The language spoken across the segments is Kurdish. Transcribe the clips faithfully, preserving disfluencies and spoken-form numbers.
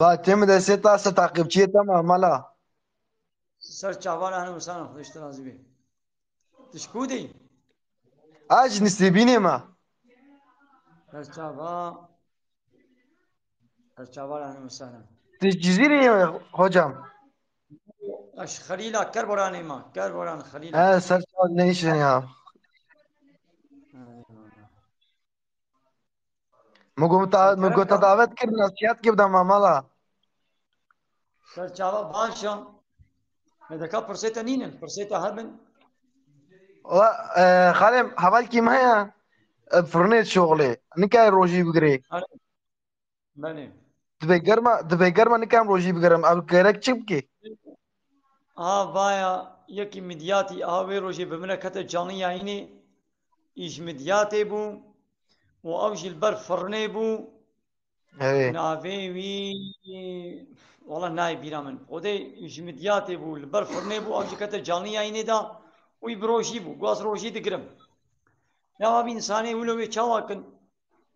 Ba, tê min destê ta se taqîbçiyê te me mala. Ser çavan, ehlen we sehlen, Xwedê ji te razî be. Tu ji ku de yî? Ez ji Nisêbînê me. Ser çava. Ser çava, ehlen we sehlen. Tu ji Cizîrê yî, hocam? Ez ji Xelîla Kerboranê me. Kerboran Xelîla. He, ser çava ne işin ya. Eyvallah. Min got, min got, te davet kir, nasiyet kir, bidem mala. Ser çava baş e. Me deka pirsê te nînin, pirsê te hebin. Wa, e, xalê min, hevalkî me ya, e, firnê şoxlê. Nikare rojî bigirê. Belê. Dibê germa, dibê germa nikem rojî bigirim. Ev gerek çi bikê? A, vaya, yekî midyatî, a, wê rojê bi min re kete canlı yayînê, î ji midyatê bû û ew jî li ber firnê bû. Evet. Navê wî, wala nayê bîra min. Xwedê ji midyatê bû, li ber firnê bû, ew jî kete canlı yayînê da û wî bi rojî bû. Got, ez rojî digirim. Ya abi, însanê wilo wê çawa kin?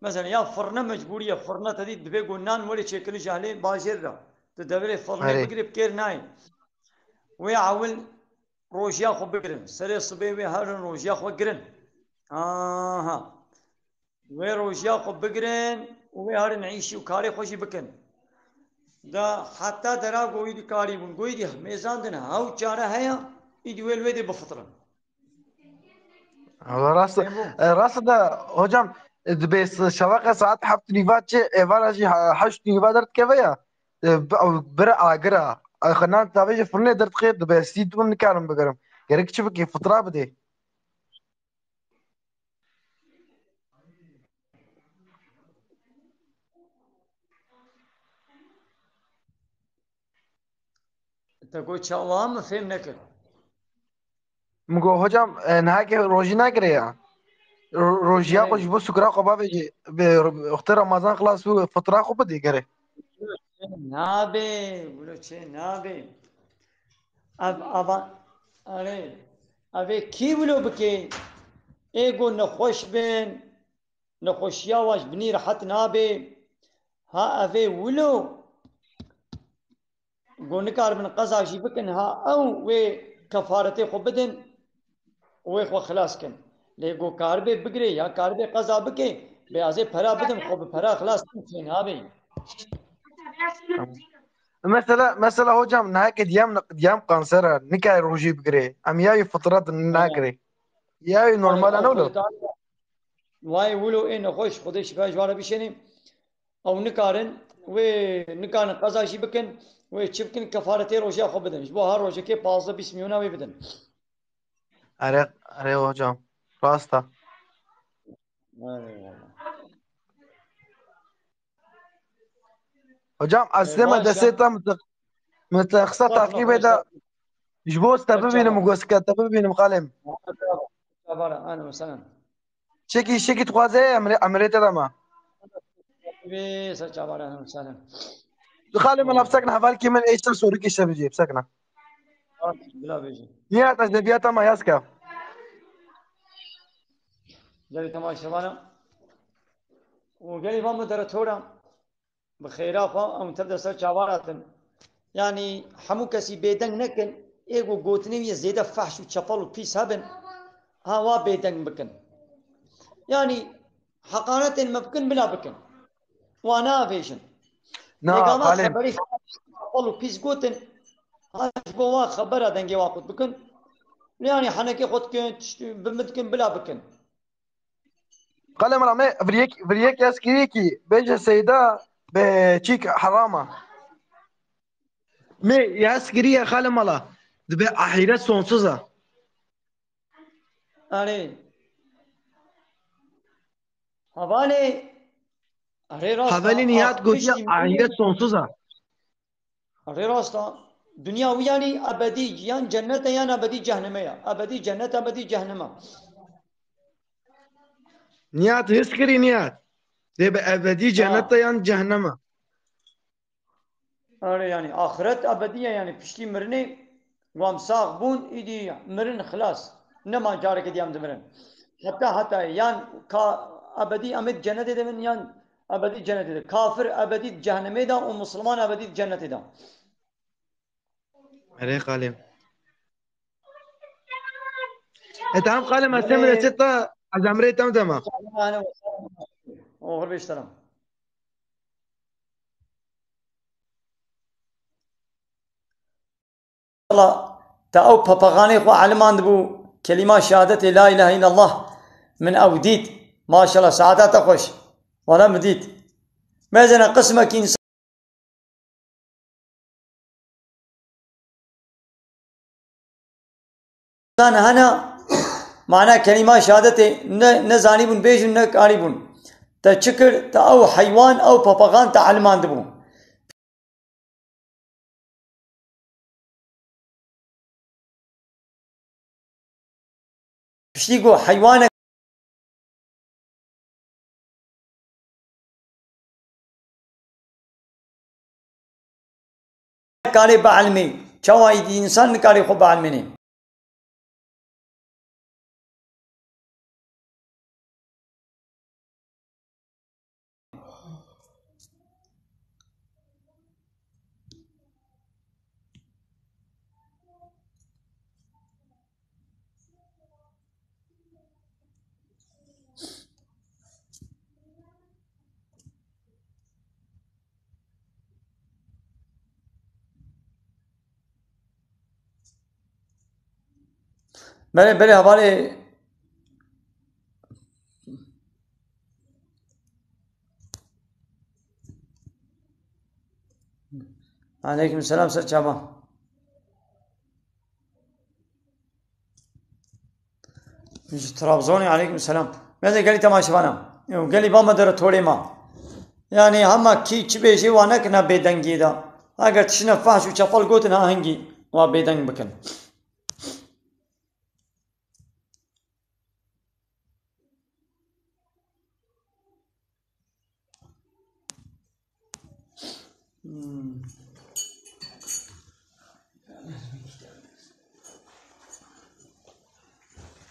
Mesela ya firne mecbûrî ye, firne te dî dibê ku nan were çêkirin ji ahlê bajêr re. Tu deverê firnê Erê. bigirê bi kêr nayê. Wê ewil rojiya xwe bigirin. Serê sibê wê herin rojiya xwe girin. Aha. Wê rojiya xwe bigirin û wê herin îşî û karê xwe jî bikin. Da heta dera goyî dikarî bûn. Goyî dî mêzandin hew çare heye, îdî wê li wê dê bifitirin. Valla rast, Ê, bu. e, rast de hocam, e, dibê s-, şeveqe saet heft nîva çi, êvara jî ha-, heşt nîva derdikeve ya. E, b-, ew bire agira. E, xwe nan tavê ji firnê derdixê, dibê sî dibim nikarim bigirim. Gerek çi bikê, fitra bidê. Te got çawa, min fêm nekir. Min got, hocam, e, nihakê rojî nagirê ya. Ro-, rojiya xwe Erê. ji bo sukra xwe bavêjê, bi ro-, wextê Ramazan xilas bû, fitra xwe bidê gerê. Nabe, wilo çê nabe. Ev, ava, erê. Evê kî wilo bikê? Ê got nexweş bin, nexweşiya wan ji binî rehet nabe. Ha, evê wilo Go nikaribin qeza jî bikin, ha ew wê kefaretê xwe bidin û wê xwe xilas kin. Lê go karibê bigirê ya karibê qeza bikê, bê ez ê pera bidim, xwe bi pera xilas kim, çê nabê. Mesela, mesela hocam, naheke diyem, diyem kansera, nikare rojî bigirê. Em ya wî fitrat nagirê. Ya wî normal, ne wilo? Vay wilo ê nexweş, Xwedê şifa ji wan re bişênê. Ew nikarin, wê nikarin qeza jî bikin, wê çi bikin, kefaretê rojiya xwe bidin. Ji bo her rojekê pazdeh bîst milyona wê bidin. Erê, erê hocam. Rast e. Erê valla. Hocam, ez Ee, dema baş destê e. Te min te, min te xisa Bak, taqîbê bak, de. Ji bo te bak, bibînim, tamam. Goske te bibînim xalê min. Tamam, tamam. Tamam, tamam. Çekî, çekî dixwaze, emrê, emrê te dema. Vê ser çavara, ha, salim. Tu xalê min, bisek ne, hevalkî min êştir sorî kişte bijî, bisek ne. Bila bijî. Niye te edebiyata ma yaz ke? Gelî temaşevana. Û gelî van moderatora. Bi xêra xwe, em tev de ser çavan hatin. Yanî hemû kesî bêdeng nekin, ê ku gotinê wî yê zêde fehş û çepel û pîs hebin, ha wa bêdeng bikin. Yanî heqaretên me bikin, bila bikin. Wa navêjin. Na, Lê gava xalê. Xeberî fehş, çepel û pîs gotin, ha ji bo wa xebera dengê wa qut bikin. Lê yanî henekê xwe dikin, tiştî bi min dikin, bila bikin. Xalê mala me, vir yek, vir yek ez kirî ki, bêje Seyda, be çîk herama. Me yaz kiriye xalê mala, dibe ahiret sonsuz a. Erê. Hevalê, erê rast a, Hevalê Nihat gotiye piştî ahiret sonsuz a. Rê rast e. Dinya wî yanî ebedî yan cennet e yan ebedî cehneme ye. Ebedî cennet, ebedî cehneme. Nihat his kirî Nihat. Dê bi ebedî cennet e yan cehneme. Erê yanî axiret ebedî ye, yanî piştî mirinê wan sax bûn, îdî mirin xilas. Nema careke dî em dimirin. Heta heta yan ka ebedî em ê cennetê de bin yan Ebedî cennetê de. Kafir ebedî cehennemê de û Musliman ebedî cennetê de. Erê xalê. E, tamam xalê, me sê min Belê. Reçet ta, ez emrê tam dema. Oxir beş selam. Wala te ew papaxanê xwe elimandibû, kelîma şehadetê la ilahe illallah min ew dît. Maşallah, saeta te xweş. Wala min dît. Mezene qismekî însan hene, mana kelîma şehadetê ne, ne zanîbûn bêjin, ne karîbûn. Te çi kir? Te ew heywan, ew papaxan te elimandibû. Piştî ku heywanek kare bielmê, çawa îdî însan nikare xwe bielmêne? Belê, belê, hevalê. Aleyküm selam, ser çava. Ji Trabzonê, aleyküm selam. Me de gelî temaşevana. Ew gelî ba me dere torê ma. Yani hema kî çi bêjê wa nekine bêdengiyê de. Eger tiştine fahş û çepel gotin ha hingî wa bêdeng bikin. Hmm.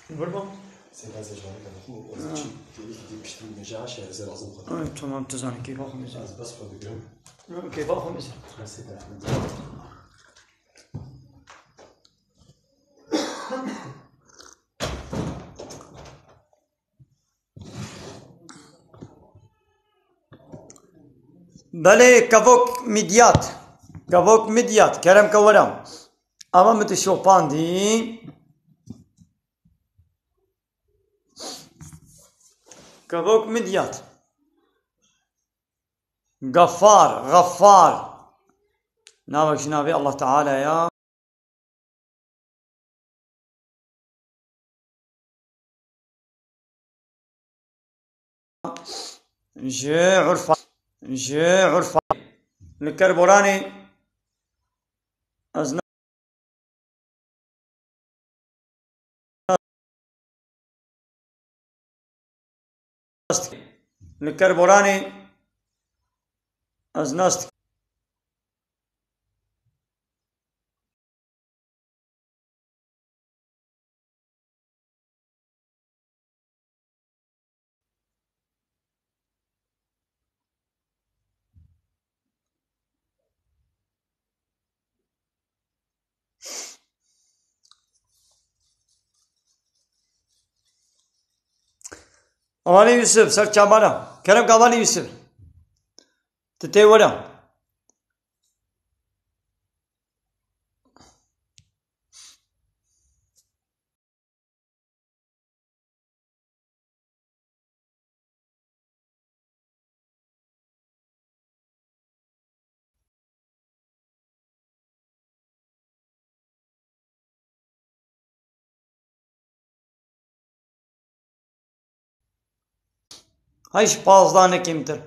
Burada. Sen ben seçmeni kapatın. Ha. Çi, dedi ki, piştim, mecaha şehre lazım kadar. Ay, tamam, tezan, keyfa xwe mezin. Az bas koyduk. Keyfa xwe mezin. Nasıl? Belê, kevok Midyat. Kevok Midyat. Kerem ke were. Ama min tu şopandî. Kevok Midyat. Gafar, Gafar. Navek ji navê Allah Teala ya. Ji Urfa, ji Urfa. Li Kerboranê ez ne-, li Kerboranê ez nas dikim. Avalî Yusuf, ser çavana. Kerem ke Avalî Yusuf. Tu tê were. Hay ji pazdeh ne kêmtir.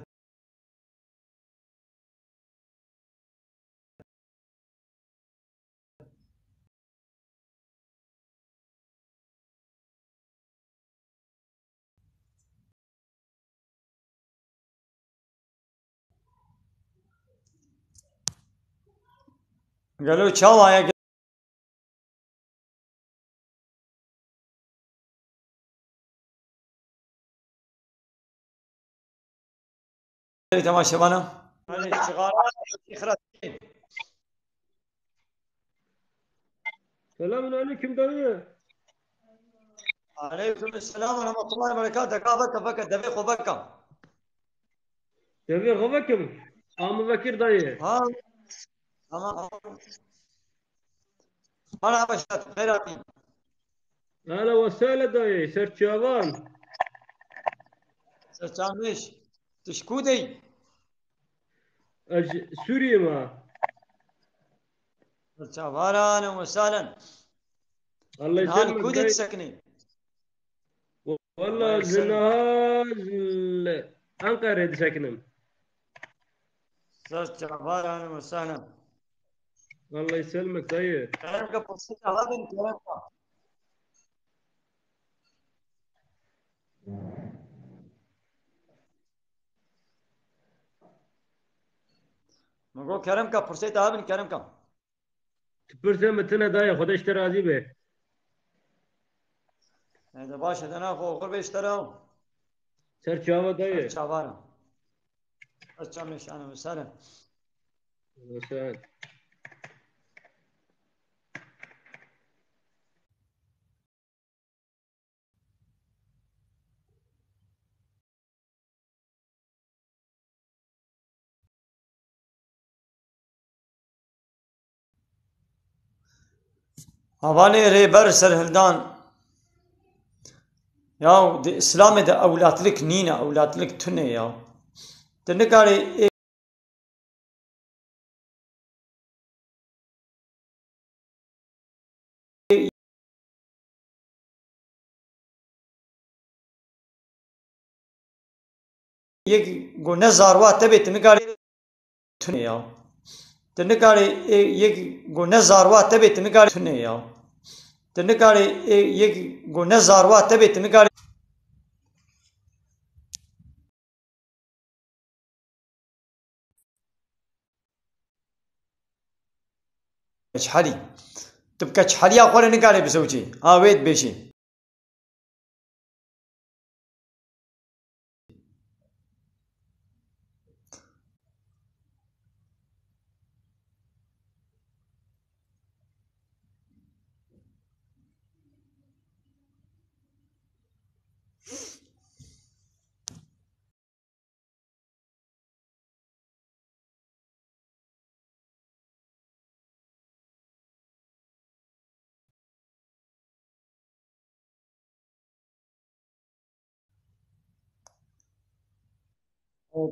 Gelo çawa ye? Temaşevana. Hadi, çixara, çixara. Selamun aleyküm dayı. Aleyküm selam ve rahmetullahi ve berekatuhu. Ka veke, veke, devê xwe veke. Devê xwe vekim. Amı vekir dayı. Ha. Tamam. Merhaba Şat, xeyr hatî. Hele ve sele dayı, serçavan. Serçamiş. Tu ji ku dey? Ez Sûriyê me. Serçavaran û salen. Allah Niha li ku dey disekinî? Walla ez niha li Enqerê disekinim. Serçavaran û salen. Allah yeselimek dayı. Kerem ke pirsê te hebin, kerem ke. Min got kerem ke pirsê te hebin, kerem ke. Tu pirsê min tune dayê, Xwedê ji te razî be. Ede baş e, dena xwe oxir be ji te re. Ser çava dayê. Ser çava re. Ser çamê şanê min ser e. Ser. Havanê Rêber Serhildan, ya di Îslamê de ewlatlik nîne, ewlatlik tune ya. Tu nikarî yek go ne zarwa te bê, tu nikarî tune ya. Tu nikarî, e, yek go ne zarwa te bê, tu nikarî tune ya. Tu nikarî, e, yek go ne zarwa te bê, tu nikarî Keçhelî. Tu bi keçheliya xwe re nikarê bisewçî. Ha, wê dibêjî.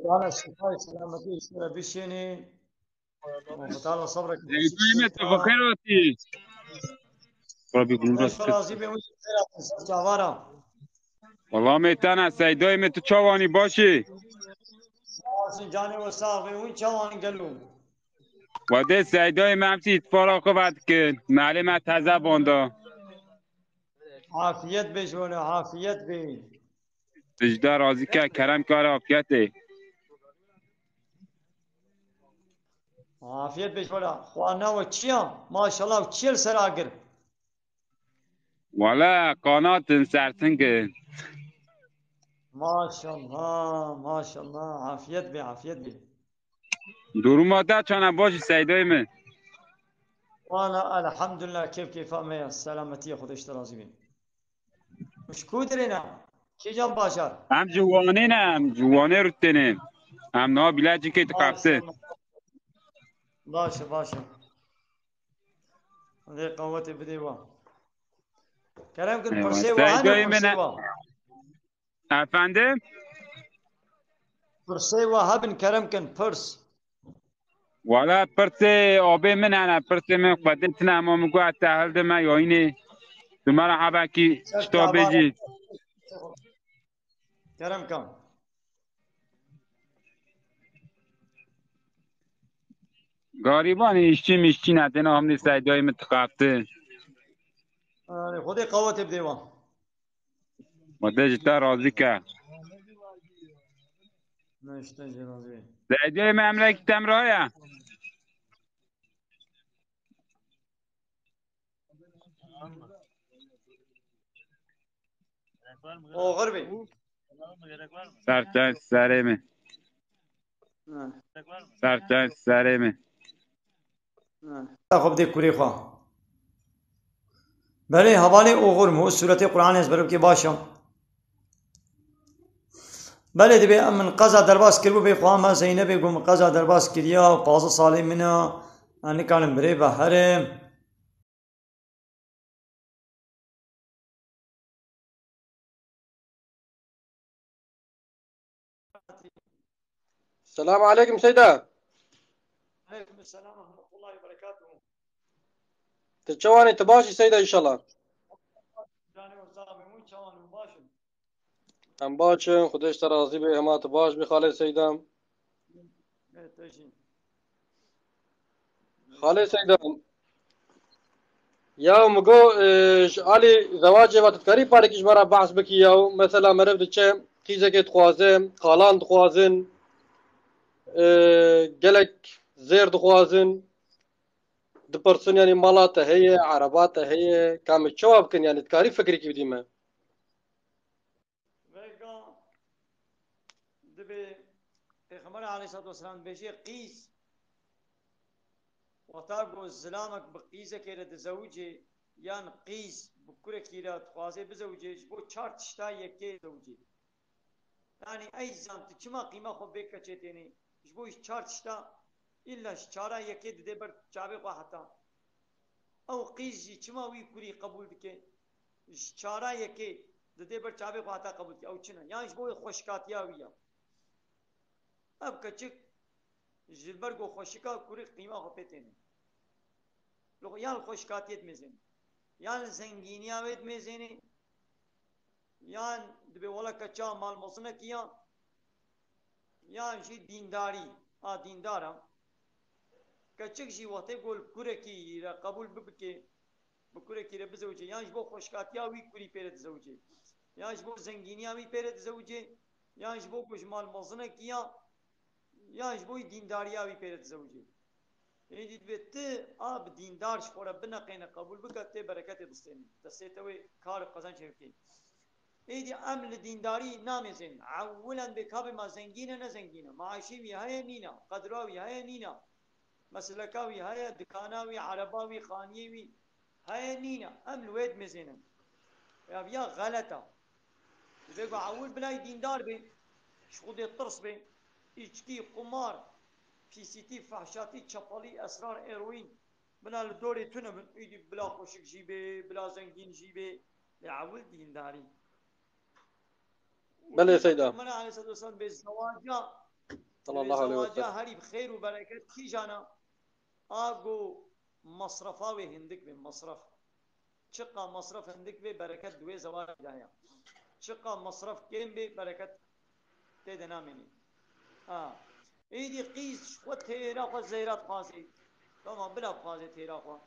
Teala şifayê selametî ji te re bişênê. Teala sabrek. Ey, dayê me, tu bi xêr hatî. Rabî gumra. Xweş razî be, wî xêr hatin ser çavara. Wela me tena Seydayê me, tu çawanî, baş î? Sağ olsun, canê we sax be, wî çawanî gelo. Wadê Seydayê me, em sî îtfara xwe vedikin. Mehlê me teze banda. Afiyet be ji we, afiyet be. Tijde razî ke, kerem kare afiyetê. Afiyet be ji we. Xwarina we çi ya? Maşallah, çi ye li ser agir? Wala qanatin sertingin. Maşallah, maşallah. Afiyet be, afiyet be. Duruma te çana, baş î Seydayê min? Wala elhamdulillah, kêf kêfa me ya. Selametiye, Xwedê ji te razî be. Ji ku derê ne? Kîjan bajar? Em ji Wanê ne, em ji Wanê rûtê ne. Em niha bîlecikê dixebtin. Baş e, baş e. Lê qawetê bidê wan. Kerem kin, eywa, pirsê wa hene, Seydayê min pirsê e. Wa. Efendim? Pirsê wa hebin, kerem kin, pirs. Wala pirsê abê min hene, pirsê min xwedê tine, hema min got ez te hildime yayînê. Tu me re hebekî çita bêjî. Kerem kan. Garîbanê îşçî mişçî ne, têna hemdî Seydayê min dixebtin. Erê, Xwedê qawetê bidê wan. Xwedê ji te razî ke. Ne, ji te jî razî be. Seydayê min, emrekî te min re heye? Oxir bê. Ser çay serê min. Ser çay serê min. Xwe bidê kurê xwe. Belê, hevalê oxir min, sûretê Qur'anê ez ber bikê baş e. Belê, dibê em min qeza derbas kiribû, bê xwe me Zeynebê got, min qeza derbas kiriya û pazdeh salê min e, ez nikarim birê ve herim. Selam aleykum Seyda. Aleykum selam ve rahmetullahi ve berekatuhu. Tu çawanî, tu baş î Seyda, înşallah? Canê we, sağ olun, çawan in, baş in. Em baş in, Xwedê ji te razî be, hema tu baş bî, Xalê Seyda. Evet, te jî. Xalê Seyda, ya min got, e, ji alî zewacê ve tu dikarî parekî ji me re behs bikî ya? Mesela meriv diçe, qîzekê dixwaze, xalan dixwazin, e, gelek zêr dixwazin, dipirsin, yanî mala te heye, ereba te heye, ka min çawa bikin, yanî dikarî fikrekî bidî me? Vêga dibê Pêxember aleyhissalatu vesselam dibêje, qîz, wexta ku zilamek bi qîzekê re dizewicê, yan qîz bi kurekî re dixwaze bizewicê, ji bo çar tişta yekê zewicê. Yanî ey zan, tu çima qîma xwe bê keçê tênê? Ji bo ji çar tişta, îlla ji çara yekê didê ber çavê xwe heta. Ew qîz jî çima wî kurî qebûl dike? Ji çara yekê didê ber çavê xwe heta qebûl dike. Ew çi ne? Yan ji bo wê xweşikatiya wî ya. Ev keçik ji ber ku xweşika kurî qîma xwe pê têne. Li xwe, yan li xweşikatiyê dimêzêne, yan li zengîniya wê dimêzêne, yan dibê wela keça malmezinekî ya, yan jî dîndarî, a dîndar a. Keçik jî wextê ku li kurekî re qebûl bibike, bi kurekî re bizewicê, yan ji bo xweşikatiya wî kurî pê re dizewicê, yan ji bo zengîniya wî pê re dizewicê, yan ji bo ku ji malmezinekî ya, yan ji bo wî dîndariya wî pê re dizewicê. Êdî divê tu a bi dîndar ji xwe re bineqêne, qebûl bike, tê bereketê distêne. Destê te wê kar û qezenc hevkê. Êdî em li dîndarî namêzin. Ewlen bê kabê ma zengîn e, ne zengîn e. Maaşê wî heye, nîne. Qedra wî heye, nîne. Mesleka wî heye, dikana wî, ereba wî, xaniyê wî heye, nîne. Em li wê dimêzênin. Ya viya xelet e. Divê ku ewil bila wî dîndar bê, ji Xwedê tirs bê. Îçkî, qumar, pîsîtî, fehşatî, çepelî, esrar, eroîn, bila li dorê tune bin, îdî bila xweşik jî bê, bila zengîn jî bê. Lê ewil dîndarî. Belê Seyda. Peyxember aleyhissalatu vesselam bê zewaca, Sallallahu aleyhi ve zewaca sellem. Herî bi xêr û bereket kîjan e? A ku masrafa wê hindik bê, masraf. Çiqa masraf hindik bê, bereket di wê zewacê de heye. Çiqa masraf kêm bê, bereket tê de namênê. Ha. Êdî qîz ji xwe têra xwe zêra dixwazê. Tamam, bila bixwazê têra xwe.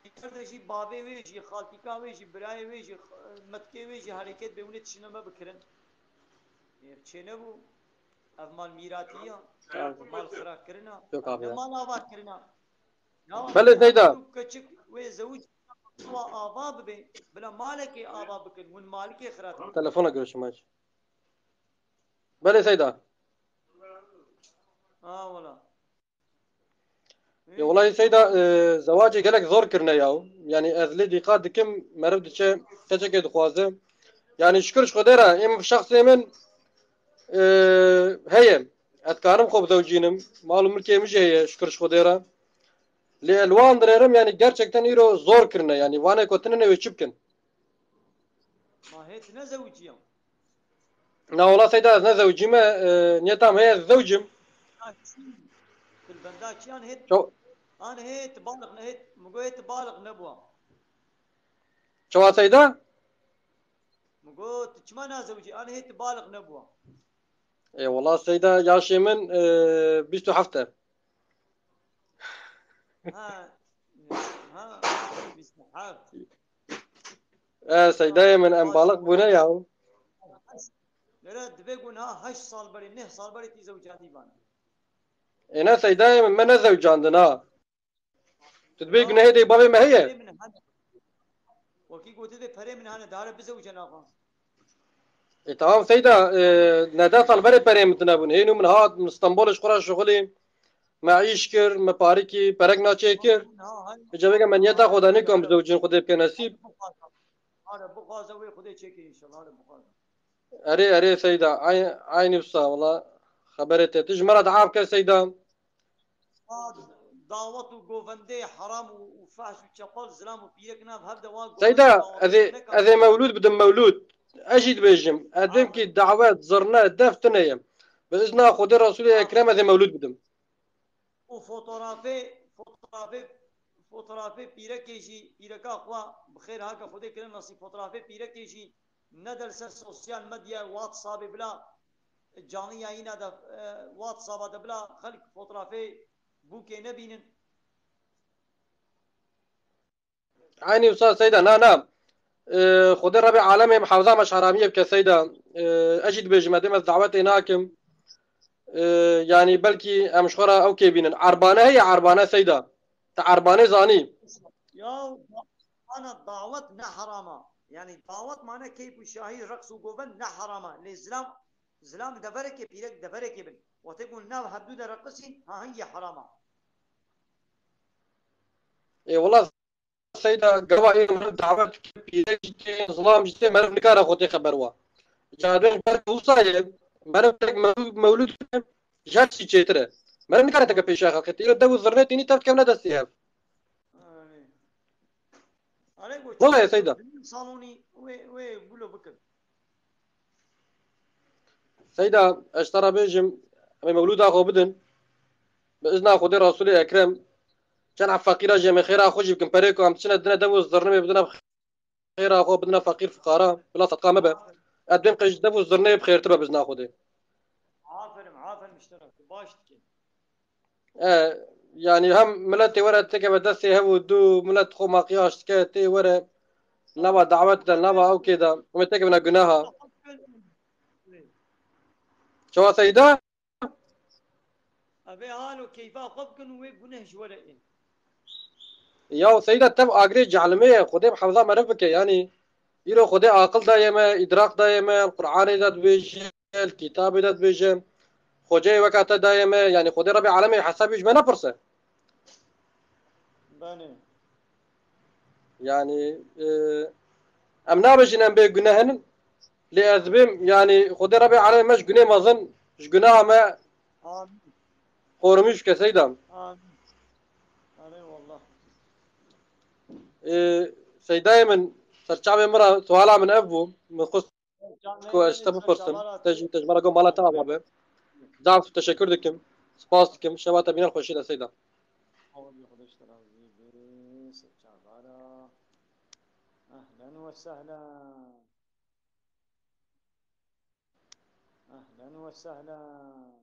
Îcar de jî bavê wê jî, xaltîka wê jî, birayê wê jî, metkê wê jî hereket bê, hûn ê tiştine me bikirin. Ê, çê nebû. Ev mal mîratî ya. Mal xira kirina. Yok abi ya. Ne mal ava kirina. Ya, Belê Seyda. Keçik wê zewicê wa ava bibe. Bila malekê ava bikin. Hûn malikê xira dikin. Telefona görüşüm aç. Belê Seyda. Ha, wala. Ya welayi Seyda, e, zewacê gelek zor kirine ya. Yani ez lê dîqat dikim, meriv diçe, keçekê dixwaze. Yani şikir ji Xwedê re, em şexsê min, e, heye. Ez karim xwe bidewcînim. Mal û milkê min jî heye, şikir ji Xwedê re. Lê li wan dinêrim, yani gerçekten îro zor kirine. Yani vanê ku tune ne wê çi bikin? Ma hê tu nezewicî ya? Na wala Seyda, ez nezewicî me, e, niyeta min heye ez zewicim. Ya çi? Tu li benda çi an hê? Ço- An hê tu baliq ne hê, min got hê tu baliq nebûwa. Çawa Seyda? Min got tu çima nazewicî? An hê tu baliq nebûwa. E, wala Seyda, yaşê min, e, bîst û heft e. Ha, ha, bîst û heft. E, Seydayê min, em baliq bûne ya. Nere divê ku niha heşt sal berê, neh sal berê tî zewcandî van. Ê ne Seydayê min, me nezewcandin ha. Tu dibê Yo. Gunehê dê bavê me heye? Perê min hene. Wekî gotê dê perê min hene, dare bizewce naxwe. E, tamam Seyda, e, ne deh sal berê perê min tune bûn. Hênû min hat, min Stenbolê ji xwe re şixulî, me îş kir, me parî kî, perek naçê kir. Îca vêga me niyeta xwe de nêkam bizewicin, Xwedê bike nesîb. Hare bixwaze wê Xwedê çêkê înşallah, hare bixwaze. Erê, erê Seyda, ay-, aynî wisa, wala xeberê te. Tu ji me re dua bike Seyda. Dawet û govendê heram û, û fehş û çepal, zilam û pîrek nav hev de wan Seyda, govendê ez ê, dawetê neka. Ez ê mewlûd bidim, mewlûd. Ez jî dibêjim. Ez dêm kî dawet, zirne, def tune ye. Bi izna Xwedê Resûlê Ekrem ez ê mewlûd bidim. Û fotografê, fotografê, fotografê pîrekê jî, pîreka xwe bi xêr hake Xwedê kirin nasîb, fotografê pîrekê jî nede li ser sosyal medya, WhatsAppê bila, canlı yayına da, e, WhatsApp'a da bila xelk fotografê bûkê nebînin. Eynî wisa Seyda, na, na. E, Xwedê Rebê Alemê hewza me ji heramiyê bike Seyda. E, ez jî dibêjim, ez dêm ez dawetê nakim. E, yanî belkî em ji xwe re ew kê bînin. Erbane heye, erbane Seyda. Te erbane zanî. Ya, ana dawet ne herama. Yani dawet mane keyf û şahî, reqs û govend ne herama. Lê zilam, zilam deverekê, pîrek deverekê bin. Wextê ku nav hevdû de reqisîn, ha hingî herama. Ê wela Seyda, gava ê meriv dawet dike, pîrek jî tê, zilam jî tê, meriv nikare xwe tê xeber wa. Ca dûn ber wisa ye, meriv tek mewlûd, mewlûd kire, ji her çî çêtir e. Meriv nikare teke pêşiya xelkê tê. Îro dev û zirnê tînî tev dikevne destê hev. Wele ye Seyda. Salonî wê, wê gulo bikin. Seyda, ez ji te re bêjim, em ê mewlûda xwe bidin. Bi izna Xwedê Resûlê Ekrem, çend ef feqîra jî em ê xêra xwe jî bikin. Perê ku em diçine dine dev û zirnimê bidine xêra xwe, bidine feqîr fuqara, bila sedqa me be. Ez dibêm qey ji dev û zirnê bi xêrtir be bi izna Xwedê. Aferin, aferin, işte baş dike. E, yanî hem miletê were têkeve destê hev û du, milet xwe makyaj dike, tê were nava dawet de, nava ewkê de. Em ê têkevine guneha. Çawa Seyda? Evê halo keyfa xwe bikin û wê guneh ji were ê. Ya Seyda, tev agirê cehlimê ye. Xwedê bi hewza meriv bike. Yanî îro Xwedê aqil daye me, îdrak daye me, Qur'anê de dibêje, li kitabê de dibêje. Xoceyê weka te daye me, yanî Xwedê Rebê Alemê hesabî ji me nepirse. Belê. Yanî, e, em nabêjin em bê guneh in, lê ez dibêm, yanî Xwedê Rebê Alemê me ji gunê mezin, ji guneha me Amin. Qorumîş bike Seyda. Amin. Erê wallah. E, Seydayê min, serçavê min re suala min ev bû. Min xwest ku ez ji te bipirsim. Te jî, te ji me re got mala te ava be. Zaf teşekkür dikim. Spas dikim. Şeva te bîne li xweşî de Seyda. Ehlen ve sehlen. Ehlen ve sehlen.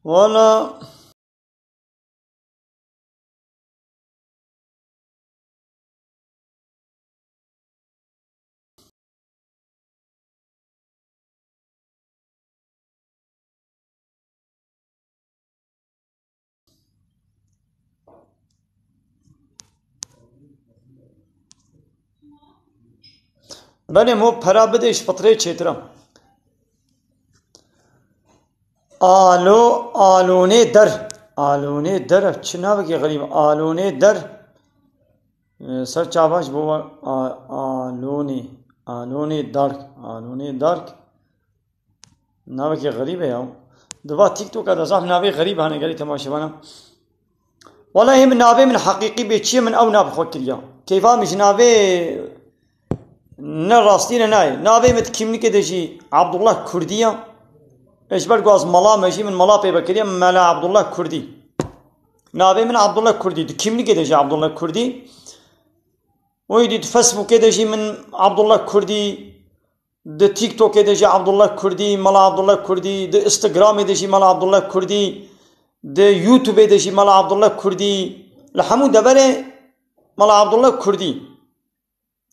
Wala. Belê mo pera bidê ji fitrê çêtir e. Alo, alonê der. Alonê der. Çi navekî xerîb. Alonê der. Ee, ser çava ji bo a-, alonê. Alonê dark. Alonê dark. Navekî xerîb e ya. Di va TikToka de zaf navê xerîb hene gelî temaşevana. Wala hê min navê min heqîqî bê çiyê min ew nav xwe kiriya. Keyfa min ji navê ne rastî ne nayê. Navê min di kimlikê de jî Abdullah Kurdî ya. Ji ber ku ez mala me jî min mala pê vekiriye Mela Abdullah Kurdî. Navê min Abdullah Kurdî. Di kimlikê de jî Abdullah Kurdî. Wî dî di Facebookê de jî min Abdullah Kurdî. Di TikTokê de jî Abdullah Kurdî, Mela Abdullah Kurdî, di Instagramê de jî Mela Abdullah Kurdî, di YouTubeê de jî Mela Abdullah Kurdî. Li hemû deverê Mala Abdullah Kurdî.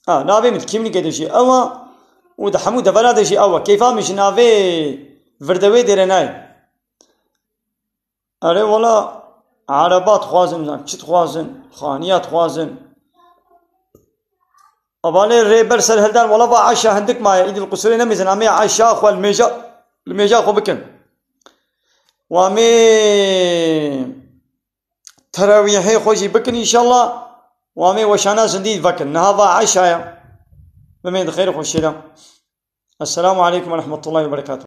Ha, navê min kimlikê de jî ew e û di hemû devera de jî ew e. Keyfa min ji navê virdewê dêre nayê. Erê wela, ereba dixwazin, çi dixwazin, xaniya dixwazin. Evalê rêber ser hildan, wela va Ayşa hindik maye, îdil qusurê nemêzin, em ê Ayşa xwe li mêja, li mêja xwe bikin. Wa mê terawîhê xwe jî bikin înşallah. Wa mê weşana zindî vekin. Niha va Ayşa ye. Bimê di xêr û xweşiyê de. Esselamu aleykum ve rahmetullahi ve berekatuhu.